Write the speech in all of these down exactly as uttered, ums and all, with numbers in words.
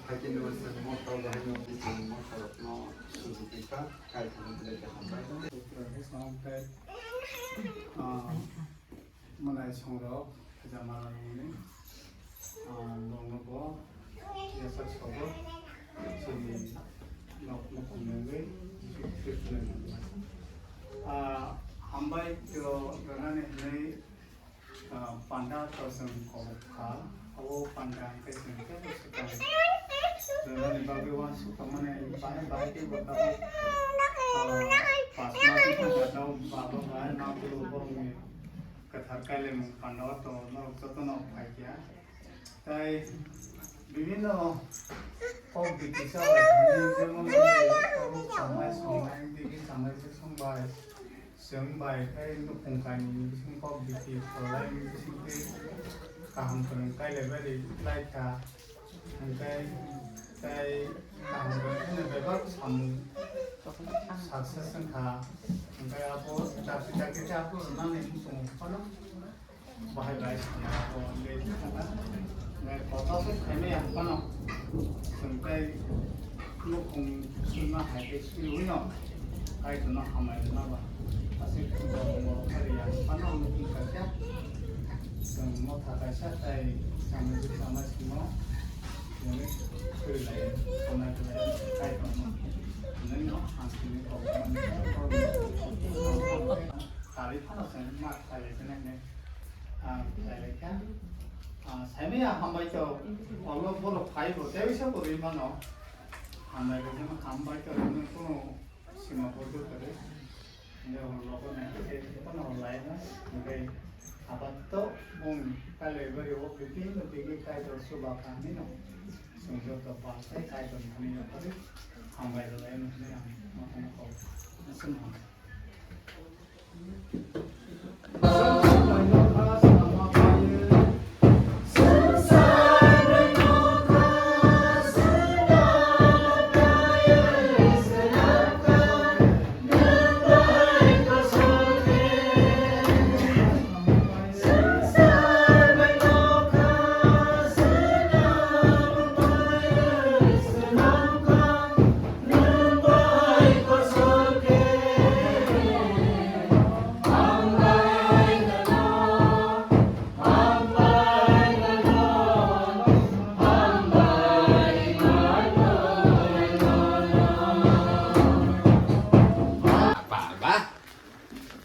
Hakhe no se motha bahai no bising motha rok no sujuti kha, kai thang le khe hambai. Sutra khe samung khe, ah, manai song rok, jama rok ni, ah, bong no bo, yasak sobo, chini nok no kunengwi, sukri kunengwi. Ah, hambai to rana ni hinwi, Ah, panda to chwng kok kha, abo panda hwnkhe chwng teibo swkang rwnani bagwi uansuk tongmani bahai bahai teibo tabuk, ah, pas mas wngkha tabuk baba bai ma buru borokni kwthar kailaimung panda o to norok jotono phaikha. Tai bibhinno kok biti sa bai thani, jemon tabuk chamai songnai, bibhi chamai se songbai. Chwng bai khe nukhung kainwi ni bising kok biti pholai ni bising twi kaham kwrwng kailaibari lai kha. Hwnkhe tei kaham kwrwng kheno bebak samung success wng kha. Hwnkhe abo chakri chakri khe abo rwnani muchungo phano bahai bai samung abo le thangkha. Hwnkhe kotor khe khaimaya phano chwng tei Nukhung swima hai khe swiwi no Kaitorno hambai rwna ba. Aswk borok borok khe rwya phano nukhung kaisa, chwng motha kaisa tei samajik samajikno chwngwi swrwilai tongnai belai Kaitorno hwnwi no ang chini kok mani karwi phano chwng ma khlai lai khe nai. Ah, khlai lai kha. Ah, saimaya hambai to, olo borok phai bo, tei bisa bo rwi mano. Hambai rok no hambai to rwno kuno sima bordo kwrwi. Hingke hor logo nai khe, kono hor lai no, hingke abato bung kailai bari o bibhinno digi Kaitor chuba kha hinwi no. Chwng joto pal tei Kaitor thani yaphari hambai rwlai no hinwi ang ma kono kok. Aswk no.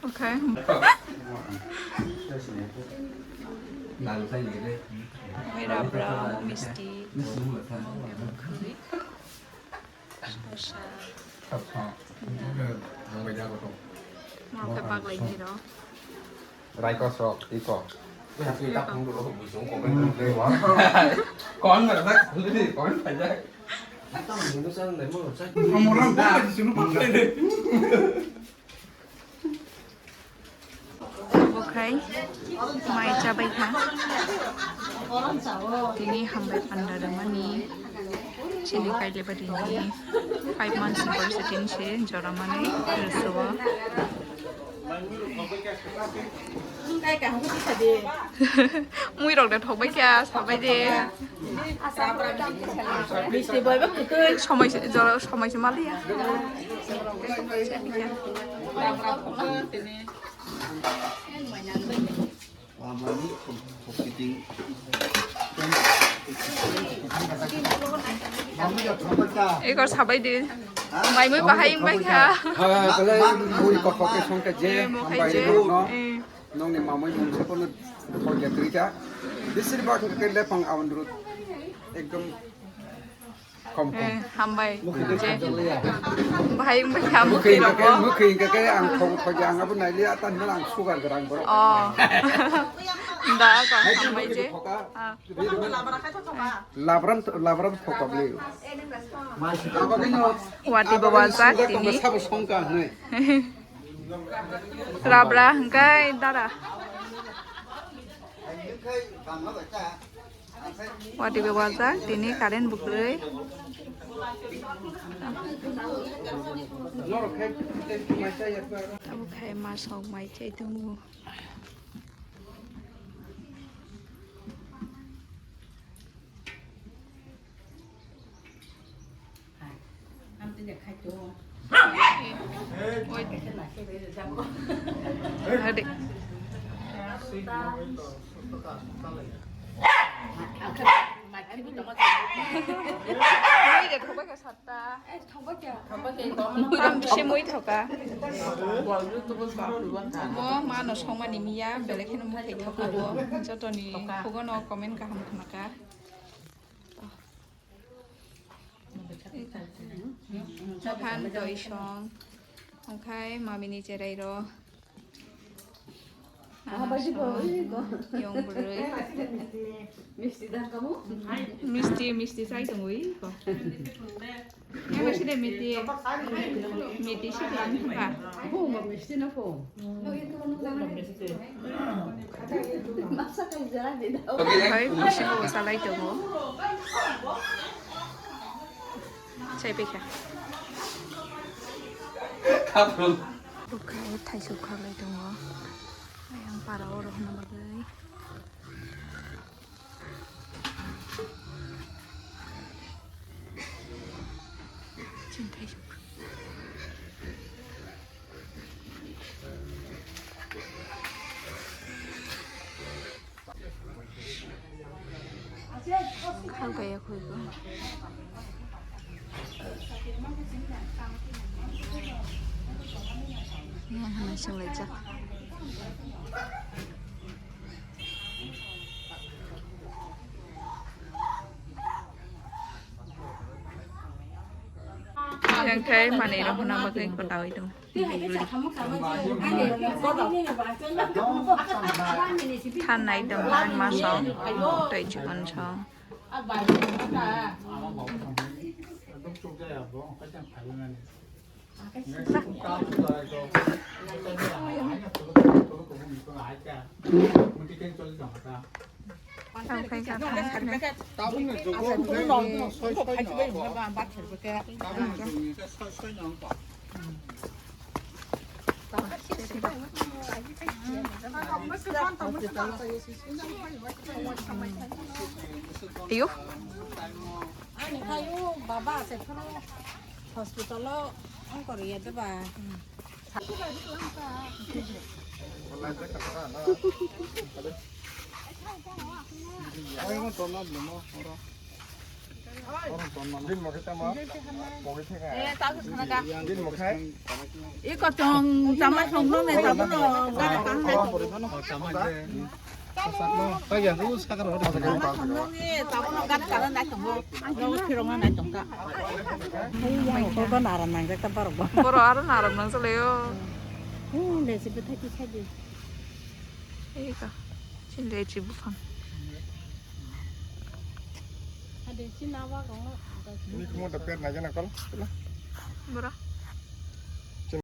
Okay. Oke, rabra, misti. Sosa. Norok khe baglai nai rw. Raikos rok, iko. Kon nggak ada, kon nggak ada. Obo khai mai chabai kha. Tini hambai panda rwmani chini Kailabari ni five months ni borsa tini se joramani rwsao. Mui rok da thokbai kha sabai de. Somoi se jora somoi se maliya. Ekor sabai de. Mai mui bahai wng bai kha. Ha, belai mui kothok ke song ke je, eh, mo khai hambai je. No. Eh. Nongni mamui mung se kono thok ya twi kha. Bisir bak ke lepang awan rut. Ekdom Kom, kom. Eh, hambai. Mukhi je. Bahai wngbai kha mukhi rok bo. Mukhi hingke ke ang thok thok ang abo naili atan nang ang sugar gerang borok. Oh. Da ko hambai je. Ah. Labram labram thok abli. Wati bo wajak tini. Sabo songka hnai. Rabra hingkai dara. Wati be wajak tini current bukrwi. Abo khai ma sok mai chai tongo. Adi. Mui de thobai ka satta. Mui dam se mui thoka. Bo ma no songmani miya, belai kheno mui thai thoka bo. Jotoni khugo no comment kaham khnaka. Mohan doi song, okhai mamini cherai ro. Abadi bo, ui go. Yong bwrwi. Misti dan kamu? Misti, misti sai tong ui go. Yang masih deh miti, miti sih lang thangka. Bo ma misti na pho. Hai, bisingo salai tongo. Chai pekha. Bukhai thaisuk khaklai tongo. Ayang para oro hwnna bagwi. Chini thaisuk. Khalkaya khuigo. Yang hwnwi swnglaijak. Yang khe manwi rok hwnna bagwi kwtawi tong. Thanai tong ang masong tei chikon song. Iyo. Ani kayu baba se phuru hospital o ongkor ya deba. Iko tong chamai song no ne tabuno gana kan nai tongo. Chamai de. Chamai song no ne tabuno gana kan nai tongo. Ang no phirong nai tongka. Ko ko naram nang jak ta borok bo. Borok aro naram nang chalayo. Hmm, de se bethai ti sai di. Eka. Chinde chi buphang. Ade chi na ba ko. Ini kamu da per na jana kol. Bora.